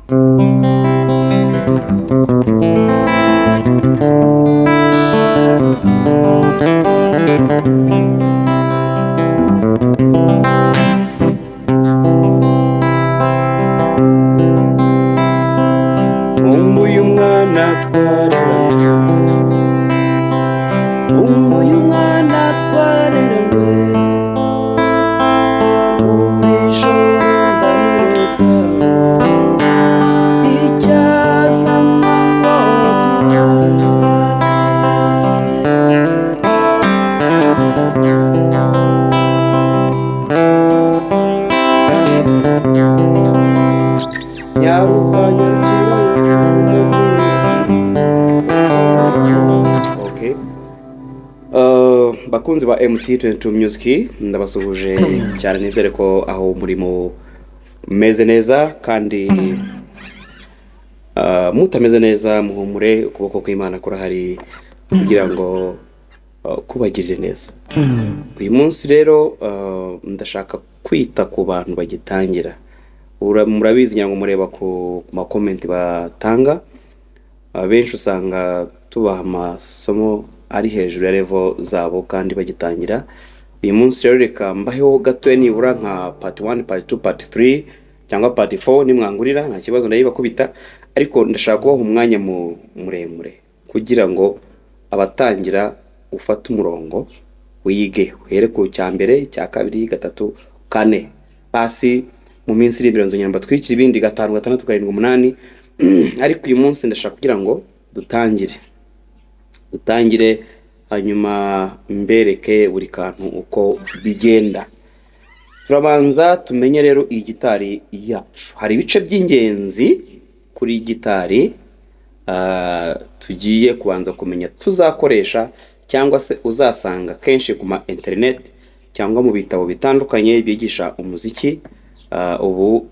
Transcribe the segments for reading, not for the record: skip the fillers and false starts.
Nkumbuye umwana twareranywe, nkumbuye umwana twareranywe, buri joro ndamurota, icyazana ngo tubane. Nyaruka nyarukira Okay. Bakunzi ba MT22 Music, ndabasuhuje cyane. Nizere ko aho murimo meze neza, kandi mutameze neza muhumure, ukuboko kw'Imana kurahari kugira ngo kubagirire neza. Uyu munsi rero ndashaka kwita ku bantu bagitangira. Murabizi ngira ngo mureba ku ma comments batanga, abenshi usanga tubaha amasomo ari hejuru ya level zabo kandi bagitangira. Uyu munsi rero reka mbaheho gatoya, nibura nka part 1, part 2, part 3 cyangwa part 4. Nimwangurira nta kibazo ndayibakubita, ariko ndashaka kubaha umwanya muremure kugira ngo abatangira ufate umurongo, wige uhere ku cya mbere, icya kabiri, gatatu, kane. Basi mu minsi iri imbere nzongera mbatwikire ibindi, gatanu, gatandatu, karindwi, umunani. Ariko uyu munsi ndashaka kugira ngo dutangire, hanyuma mbereke buri kantu uko bigenda. Turabanza tumenye rero iyi gitari yacu. Hari ibice by'ingenzi kuri gitari tugiye kubanza kumenya, tuzakoresha cyangwa se uzasanga kenshi ku ma internet cyangwa mu bitabo bitandukanye byigisha umuziki. Ubu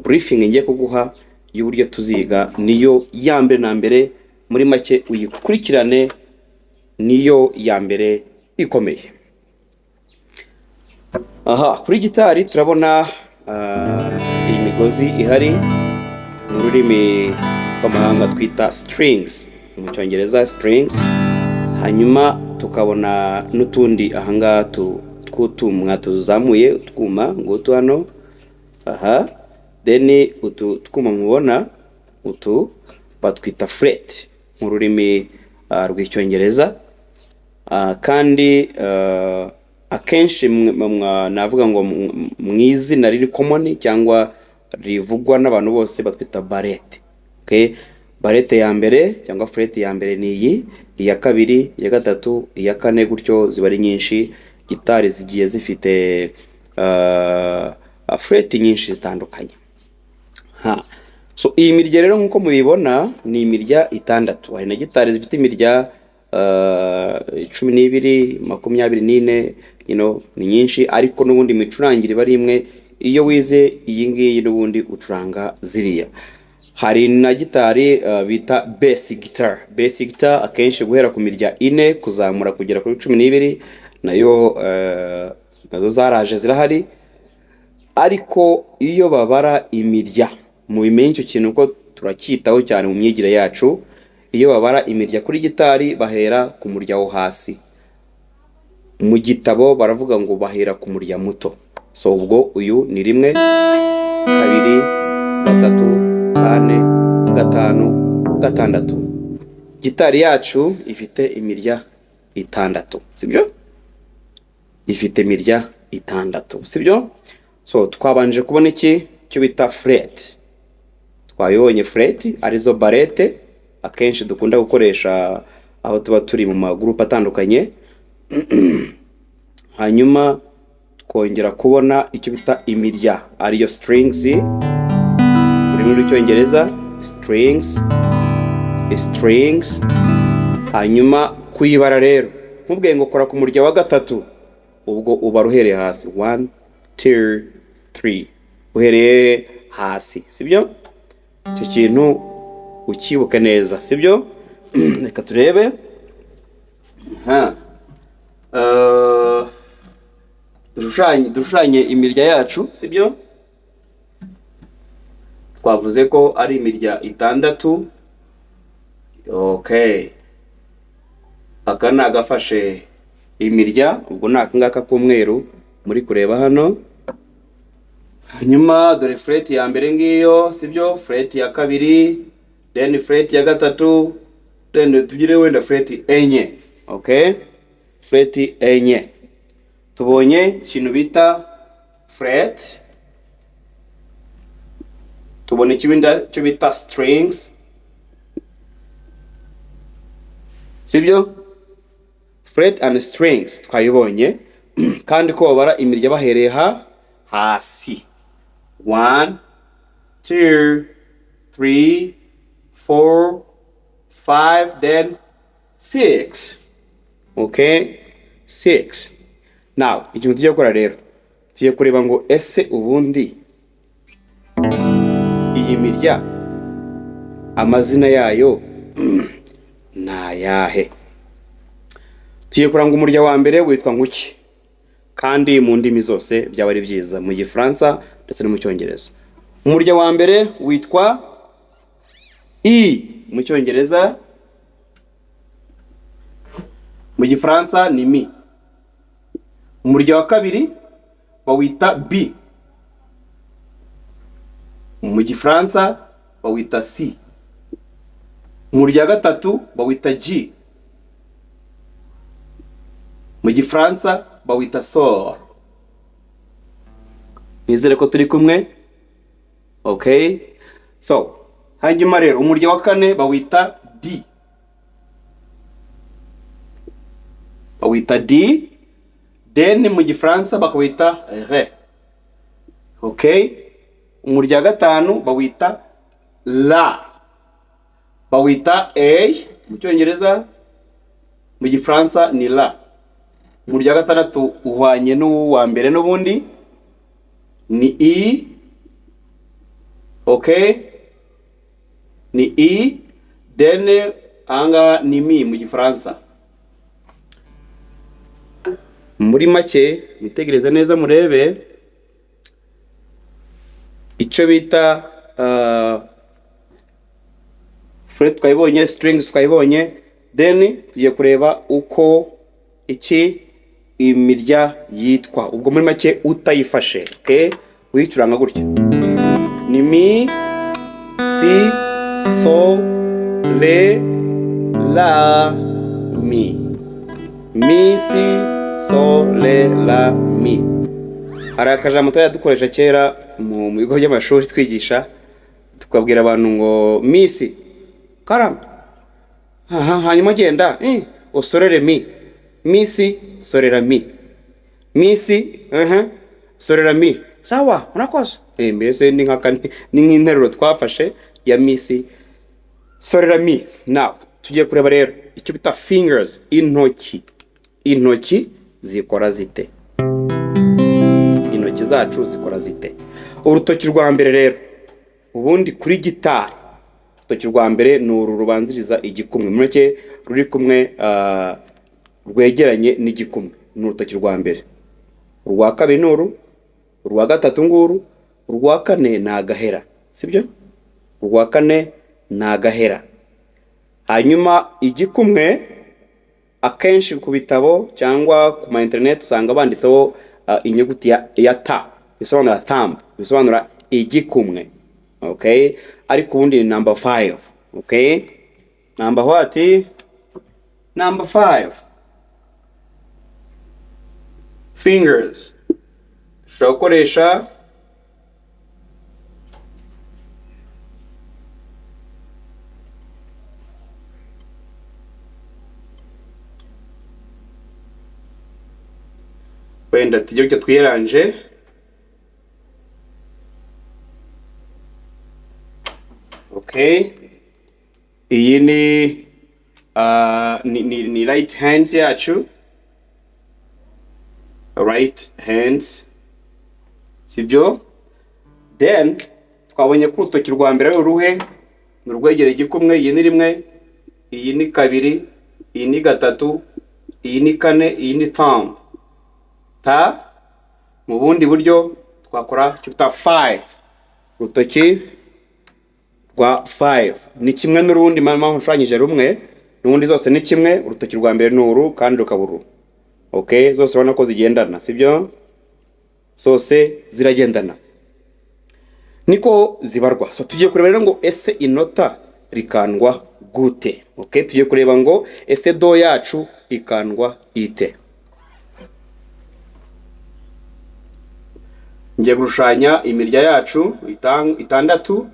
briefing ngiye kuguha y'uburyo tuziga niyo ya mbere na mbere. Muri make uyikurikirane, niyo ya mbere ikomeye. Aha kuri gitari turabona iyi migozi ihari, mu rurimi rw'amahanga twita strings, mu Cyongereza strings. Hanyuma tukabona n'utundi ahangaha tw'utumwa tuzamuye, utwuma ngutu hano aha. Then utu twuma mubona utu batwita fret mu rurimi rw'Icyongereza. Kandi akenshi navuga ngo mu izina riri common cyangwa rivugwa n'abantu bose batwita barrette. Okay? Barrette ya mbere cyangwa fret ya mbere ni iyi, iya kabiri, iya gatatu, iya kane, gutyo ziba ari nyinshi. Gitari zigiye zifite fret nyinshi zitandukanye. Ha. So iyi mirya rero, nk'uko mubibona, ni imirya itandatu. Hari na gitari zifite imirya 12, 24, ni nyinshi, ariko n'ubundi imicurangire iba ari imwe. Iyo wize iyi ngiyi n'ubundi ucuranga ziriya. Hari na gitari bita bass guitar. Bass guitar akenshi guhera ku mirya ine kuzamura kugera kuri 12, nayo nazo zaraje zirahari. Ariko iyo babara imirya, mubimenye icyo kintu ko turacyitaho cyane mu myigire yacu, iyo babara imirya kuri gitari bahera ku murya wo hasi. Mu gitabo baravuga ngo bahera ku murya muto. So ubwo uyu ni rimwe, kabiri, gatatu, kane, gatanu, gatandatu. Gitari yacu ifite imirya itandatu, sibyo? Ifite imirya itandatu, sibyo? So twabanje kubona iki cyo bita fret. Twabibonye, fret arizo barrette akenshi dukunda gukoresha aho tuba turi mu magurupe atandukanye. Hanyuma twongera kubona icyo bita imirya, ariyo strings mu rurimi rw'Icyongereza, strings, strings. Hanyuma kuyibara rero, nkubwiye ngo kora ku murya wa gatatu, ubwo ubara uhereye hasi, 1, 2, 3, uhereye hasi, sibyo? Icyo kintu ukibuke neza, sibyo? Reka turebe. Ha. Dushushanye imirya yacu, sibyo? Twavuze ko ari imirya itandatu. Okay, aka ni agafashe imirya, ubwo ni aka ngaka k'umweru muri kureba hano. Hanyuma dore fret ya mbere ngiyo, sibyo? Fret ya kabiri, then fret ya gatatu, then tugire wenda fret enye. Okay, fret enye. Tubonye ikintu bita fret, tubona icyo bita strings, sibyo? Fret and strings twayibonye, kandi ko babara imirya bahereye hasi: 1, 2, 3, 4, 5, then 6. Okay, 6. Now ikintu tugiye gukora rero, tugiye kureba ngo ese ubundi iyi mirya amazina yayo ni ayahe? Tugiye kuranga umurya wa mbere witwa nguki, kandi mu ndimi zose byaba ari byiza, mu Gifaransa ndetse no mu Cyongereza. Umurya wa mbere witwa E mu Cyongereza, mu Gifaransa ni Mi. Umurya wa kabiri bawita B, mu Gifaransa bawita C. Umurya wa gatatu bawita G, mu Gifaransa bawita Sol. Nizere ko turi kumwe. Okay, so hanyuma rero umurya wa kane bawita D, bawita D, then mu Gifaransa bakawita Re. Okay, umurya wa gatanu bawita La, bawita A mu Cyongereza, mu Gifaransa ni La. Umurya wa gatandatu uhwanye n'uwa mbere n'ubundi ni E. Okay, ni E, then ahangaha ni Mi mu Gifaransa. Muri make mwitegereze neza murebe icyo bita fret twayibonye, strings twayibonye, then tugiye kureba uko iki imirya yitwa. Ubwo muri make utayifashe, okay, uyicuranga gutya ni Mi, Si, So, Re, La, Mi. Mi, Si, So, Re, La, Mi. Hari akajambo twajya dukoresha kera mu bigo by'amashuri twigisha, tukabwira abantu ngo misi karame, aha, hanyuma genda usorere mi, misi sorera mi, misi sorera mi, sawa urakoze. Mbese ni nk'interuro twafashe ya misi sorera mi. Now tugiye kureba rero icyo bita fingers, intoki. Intoki zikora zite? Intoki zacu zikora zite? Urutoki rwa mbere rero ubundi kuri gitari, urutoki rwa mbere ni uru rubanziriza igikumwe, muri make ruri kumwe, rwegeranye n'igikumwe, ni urutoki rwa mbere. Urwa kabiri ni uru, urwa gatatu nguru, urwa kane ni agahera, sibyo? Urwa kane ni agahera. Hanyuma igikumwe akenshi ku bitabo cyangwa ku ma internet usanga banditseho inyuguti ya T, bisobanura thumb, bisobanura igikumwe. Okay, ariko ubundi ni number 5. Okay, number what? Number 5 fingers. Dushobora gukoresha wenda tujye gutya twiranje. Okay, iyi ni right hands yacu, right hands, sibyo? Then twabonye ko urutoki rwa mbere ari uruhe? Ni urwegera igikumwe. Iyi ni rimwe, iyi ni kabiri, iyi ni gatatu, iyi ni kane, iyi ni thumb ta. Mu bundi buryo twakora icyo bita 5, urutoki Rwa 5 ni kimwe n'urundi, mpamvu ushushanyije rumwe n'ubundi zose ni kimwe. Urutoki rwa mbere ni uru kandi rukaba uru. Okay, zose urabona ko zigendana, sibyo? Zose ziragendana, niko zibarwa. So tugiye kureba rero ngo ese inota rikandwa gute? Okay, tugiye kureba ngo ese do yacu ikandwa ite. Ngiye gushushanya imirya yacu itandatu.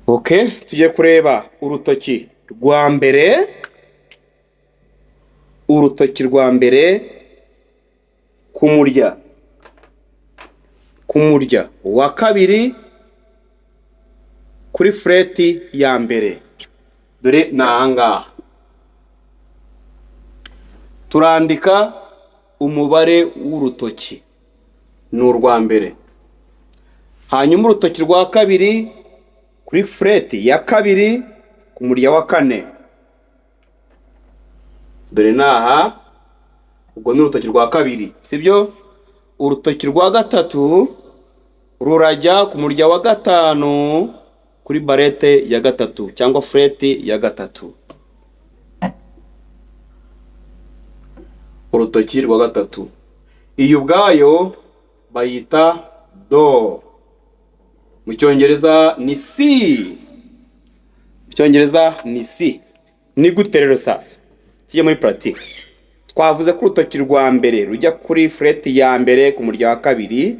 Okay, tugiye kureba urutoki rwa mbere. Urutoki rwa mbere kumurya wa kabiri kuri fureti ya mbere, dore ni ahangaha. Turandika umubare w'urutoki ni urwa mbere, hanyuma urutoki rwa kabiri kuri fureti ya kabiri ku murya wa kane, dore ni aha. Ubwo ni urutoki rwa kabiri, sibyo? Urutoki rwa gatatu rurajya ku murya wa gatanu kuri barete ya gatatu cyangwa fureti ya gatatu. Urutoki rwa gatatu iyi ubwayo bayita do, mu cyongereza ni C. Mu cyongereza ni C. Ni gute rero sasa? Tujye muri pratique. Twavuze ko urutoki rwa mbere rujya kuri fureti ya mbere ku murya wa kabiri.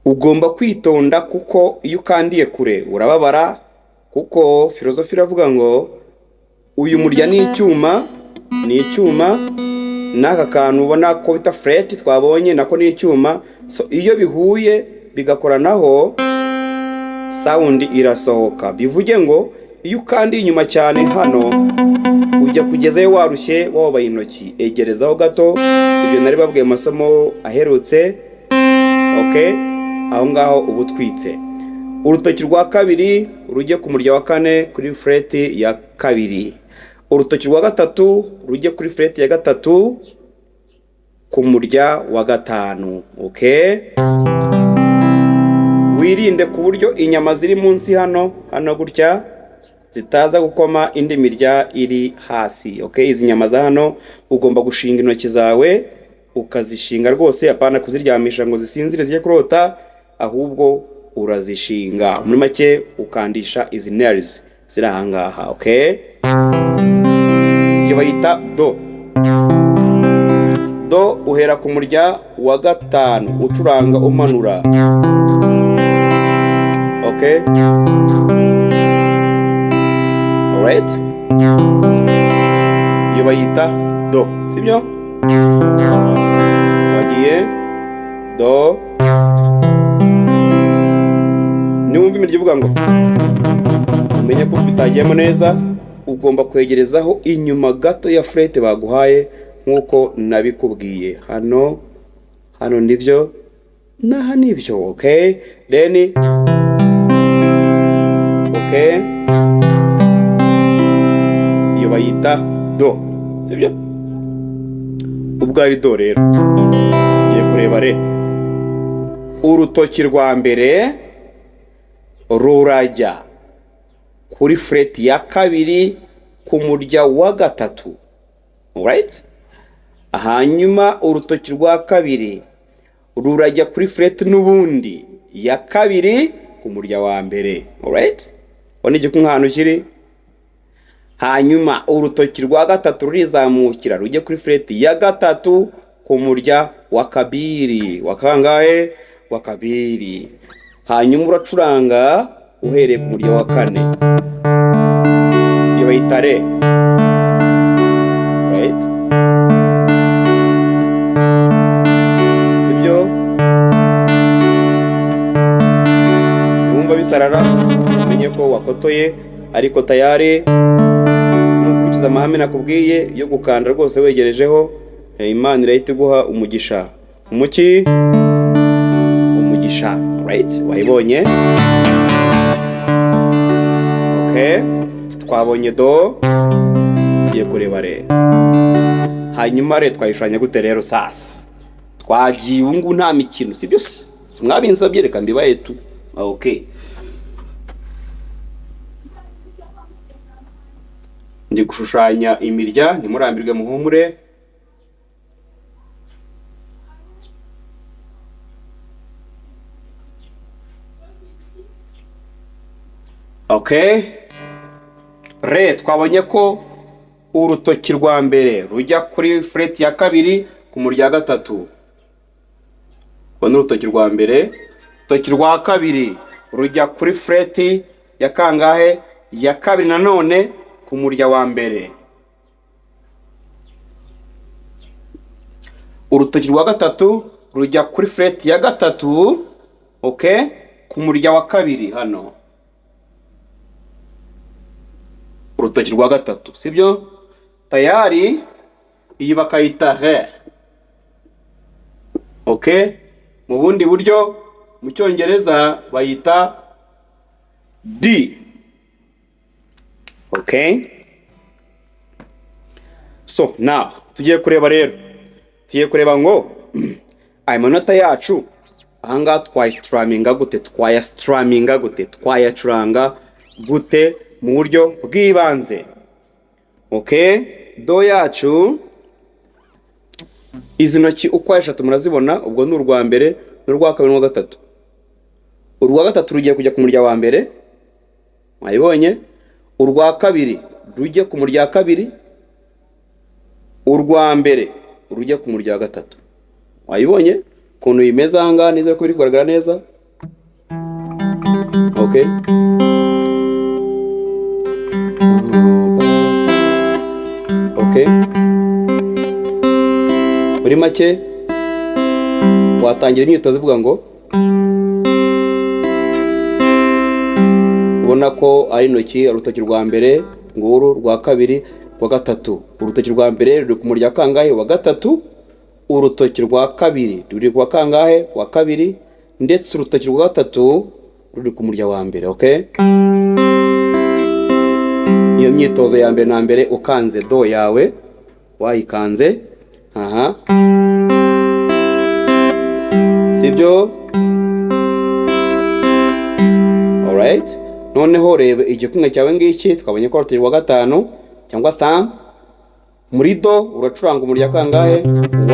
Ugomba kwitonda kuko iyo ukandiye kure urababara, kuko filozofi iravuga ngo uyu murya ni icyuma, ni icyuma, n'aka kantu ubona ko bita fureti twabonye nako ni icyuma. So iyo bihuye bigakoranaho sound irasohoka. Bivuge ngo iyo ukandiye inyuma cyane hano ujya kugezayo warushye, wababaye intoki. Egerezaho gato, ibyo nari babwiye mu masomo aherutse. Okay, aho ngaho uba utwitse. Urutoki rwa kabiri rujye ku murya wa kane kuri fureti ya kabiri. Urutoki rwa gatatu rujye kuri fureti ya gatatu ku murya wa gatanu. Okay, wirinde ku buryo inyama ziri munsi hano hano gutya zitaza gukoma indi mirya iri hasi. Okay, izi nyama za hano ugomba gushinga intoki zawe ukazishinga rwose, apana kuziryamisha ngo zisinzire zijye kurota, ahubwo urazishinga. Muri make ukandisha izi nails ziri ahangaha. Okay, iyo bayita do. Do uhera ku murya wa gatanu ucuranga umanura. Okay, alright, iyo bayita do, sibyo? Wagiye do. Niwumva imirya ivuga ngo umenye ko bitagiyemo neza, ugomba kwegerezaho inyuma gato ya furete baguhaye nk'uko nabikubwiye. Hano hano nibyo, n'aha nibyo. Okay, then okay, iyo bayita do, sibyo? Ubwo ari do rero tugiye kureba re. Urutoki rwa mbere rurajya kuri fureti ya kabiri ku murya wa gatatu. Alright, hanyuma urutoki rwa kabiri rurajya kuri fureti n'ubundi ya kabiri ku murya wa mbere. Alright, ubona igikumwe ahantu kiri. Hanyuma urutoki rwa gatatu rurizamukira rujye kuri fureti ya gatatu ku murya wa kabiri. Wa kangahe? Wa kabiri. Hanyuma uracuranga uhereye ku murya wa kane, iyo bayita re. Right, sibyo? Niwumva bisarara umenye ko wakotoye, ariko tayari nukurikiza amahame nakubwiye yo gukanda rwose wegerejeho, Imana irahita iguha umugisha. Umuki? Umugisha. Right, wayibonye? Okay, twabonye do, Tugiye kureba re. Hanyuma re twayishushanya gute rero? Sasa twagiye, ubu ngubu nta mikino, sibyo se? Mwabinsabye, reka mbibaye tu. Okay, ndi gushushanya imirya, ntimurambirwe, muhumure. Okay, re twabonye ko urutoki rwa mbere rujya kuri fret ya kabiri ku murya wa gatatu. Ubwo ni urutoki rwa mbere. Urutoki rwa kabiri rujya kuri fret ya kangahe? Ya kabiri nanone ku murya wa mbere. Urutoki rwa gatatu rujya kuri fret ya gatatu, okay, ku murya wa kabiri hano. Urutoki rwa gatatu, sibyo? Tayari iyi bakayita re. Okay, mu bundi buryo mu Cyongereza bayita D. Okay, so now tugiye kureba rero, tugiye kureba ngo aya manota yacu ahangaha twayisitaraminga gute, twayasitaraminga gute, twayacuranga gute mu buryo bw'ibanze. Okay, do yacu, izi ntoki uko ari eshatu murazibona. Ubwo ni urwa mbere n'urwa kabiri n'urwa gatatu. Urwa gatatu rugiye kujya ku murya wa mbere, mwayibonye. Urwa kabiri rujye ku murya wa kabiri, urwa mbere rujye ku murya wa gatatu. Wayibonye ukuntu bimeze aha ngaha? Nizere ko biri kugaragara neza. Okay, okay, muri make watangira imyitozo ivuga ngo ubona ko ari intoki, urutoki rwa mbere nguru, rwa kabiri, rwa gatatu. Urutoki rwa mbere ruri ku murya kangahe? Wa gatatu. Urutoki rwa kabiri ruri ku wa kangahe? Wa kabiri. Ndetse urutoki rwa gatatu ruri ku murya wa mbere. Okay, iyo myitozo ya mbere na mbere ukanze do yawe, wayikanze aha, sibyo? Alright, noneho reba igikumwe cyawe ngiki. Twabonye ko urutoki rwa gatanu cyangwa thumb muri do uracuranga umurya kangahe?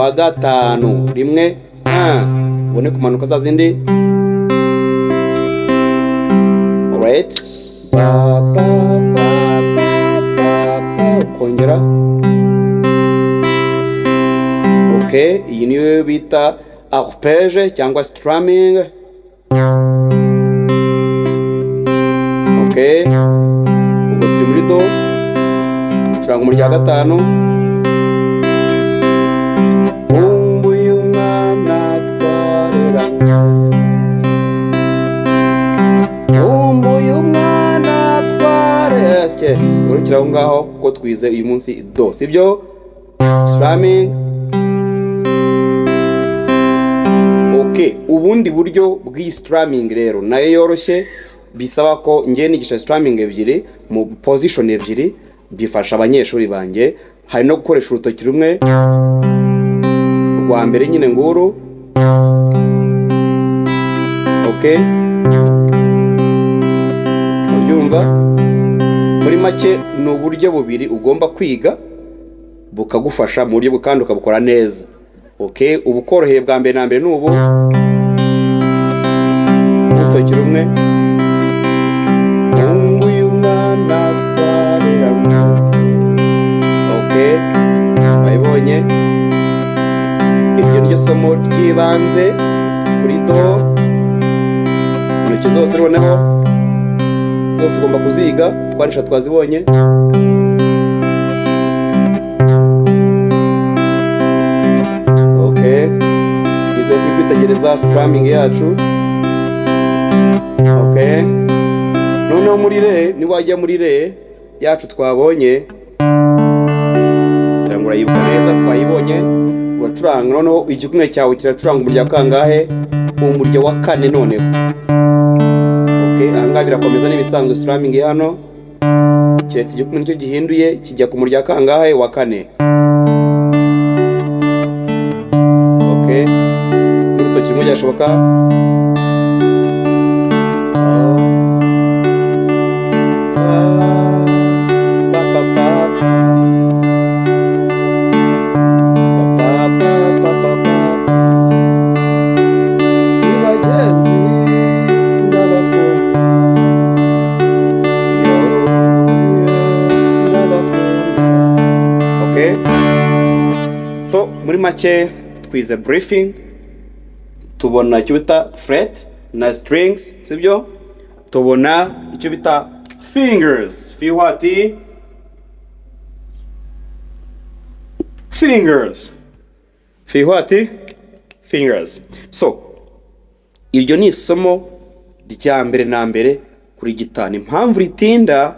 Wa gatanu. Rimwe, ubone kumanuka za zindi. Alright, ba ba ba ba ba ba, ukongera. Okay, iyi niyo bita arpège cyangwa strumming. Okay, ubwo turi muri do, curanga umurya wa gatanu. Nkumbuye umwana twareranywe, nkumbuye umwana twareranywe. Tugarukire aho ngaho ko twize uyu munsi do, sibyo? Strumming. Okay, ubundi buryo bw'iyi strumming rero nayo yoroshye, bisaba ko ngiye nigisha strumming ebyiri mu position ebyiri, bifasha abanyeshuri banjye. Hari no gukoresha urutoki rumwe rwa mbere nyine nguru. Okay, urabyumva? Muri make ni uburyo bubiri ugomba kwiga bukagufasha mu buryo kandi ukabukora neza. Okay, ubu koroheye bwa mbere na mbere ni ubu urutoki rumwe. Nkumbuye umwana twareranywe. Okay, wayibonye? Iryo ni ryo somo ry'ibanze kuri do. Intoki zose noneho zose ugomba kuziga, twarisha twazibonye. Okay, nizeye kuri kwitegereza strumming yacu. Okay, noneho muri re, niwajya muri re yacu twabonye, kugira ngo urayibuka neza, twayibonye. Uracuranga noneho igikumwe cyawe kiracuranga umurya wa kangahe? Umurya wa kane noneho. Okay, aha ngaha birakomeza n'ibisanzwe strumming hano. Keretse igikumwe nicyo gihinduye kijya ku murya kangahe? Wa kane. Okay, n'urutoki rumwe byashoboka. A, pa, pa, pa, pa. Pa, pa, pa, pa, pa, pa. Ni bagenzi ndabakunda, yo, yeah, ndabakunda. Okay, so muri make twize breathing, tubona icyo bita fret na strings, sibyo? Tubona icyo bita fingers, fi what? Fingers, fi what? Fingers. So iryo ni isomo rya mbere na mbere kuri gitari. Impamvu ritinda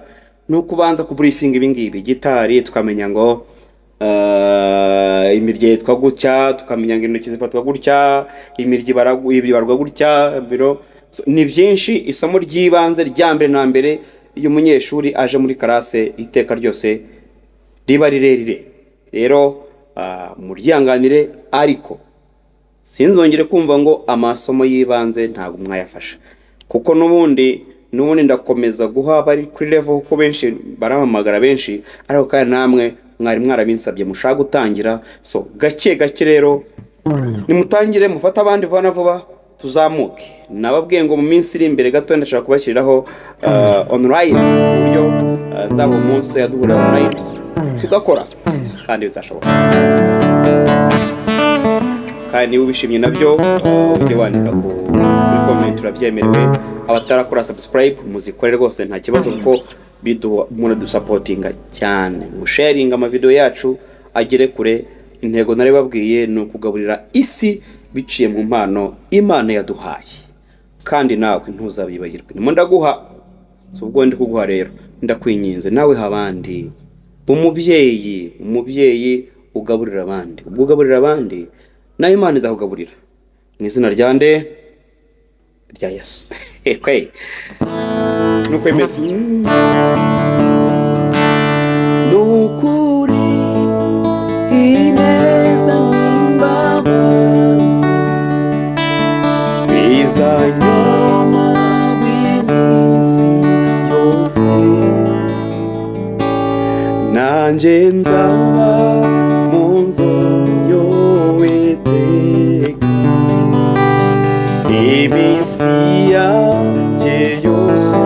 ni ukubanza kubreathinga ibi ngibi gitari, tukamenya ngo imirya yitwa gutya, tukamenya ngo intoki zifatwa gutya, imirya ibarwa gutya biro. So, ni byinshi. Isomo ry'ibanze rya mbere na mbere iyo umunyeshuri aje muri classe, iteka ryose riba rirerire. Rero muryanganire, ariko sinzongere kumva ngo amasomo y'ibanze ntabwo mwayafasha, kuko n'ubundi ndakomeza guha abari kuri level, kuko benshi barampamagara benshi, ariko kandi namwe mwari mwarabinsabye mushaka gutangira. So gake gake rero nimutangire, mufate abandi vuba na vuba, tuzamuke. Nababwiye ngo mu minsi iri imbere gato ndashaka kubashyiriraho online, uburyo nzaba umunsi yaduhurira online tugakora, kandi bizashoboka. Kandi niba ubishimye nabyo, ujye wandika kuri comment, urabyemerewe. Abatarakora subscribe muzikore rwose, nta kibazo, kuko biduha muradusupportinga cyane. Musharinga amavideo yacu agere kure. Intego nari babwiye ni ukugaburira isi biciye mu mpano Imana yaduhaye, kandi nawe ntuzabibagirwe. Nimo ndaguha, si ubwo ndi kuguha rero, ndakwinginze nawe ha abandi. Umubyeyi ugaburira abandi, ubwo ugaburira abandi nawe Imana izakugaburira. Mu izina rya nde? Rya Yesu. Okay. Nuko bimeze. Nukuri ineza n'imbabazi bizanyoma iminsi yose, nanjye nzaba mu nzu y'Uwiteka iminsi yanjye yose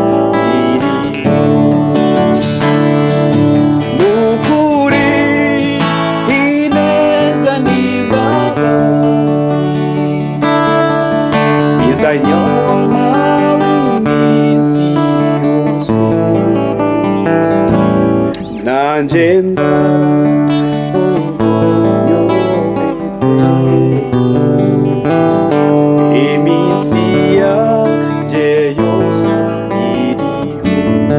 iri. Nukuri ineza n'imbabazi bizanyoma iminsi yose, nanjye nzaba mu nzu y'Uwiteka iminsi yanjye yose iriho.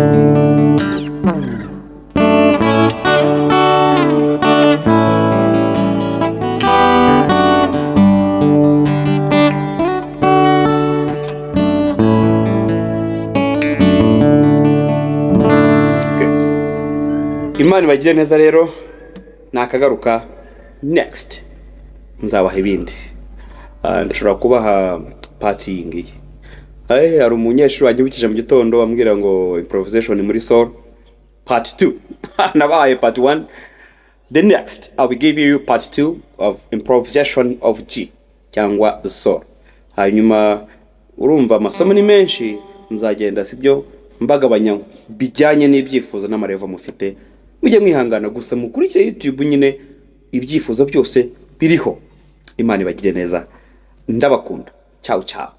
Good. Imana ibagire neza. Rero nakagaruka, next nzabaha ibindi. Nshobora kubaha part iyi ngiyi. Hari umunyeshuri wanyibukije mu gitondo ambwira ngo improvisation muri sol part 2. Nabahaye part 1, the next I will give you part 2 of improvisation of G cyangwa sol. Hanyuma urumva amasomo ni menshi, nzagenda sibyo mbagabanya bijyanye n'ibyifuzo n'amalevel mufite. Mujye mwihangana gusa mukurikire YouTube nyine, ibyifuzo byose biriho. Imana ibagire neza, ndabakunda. Ciao ciao.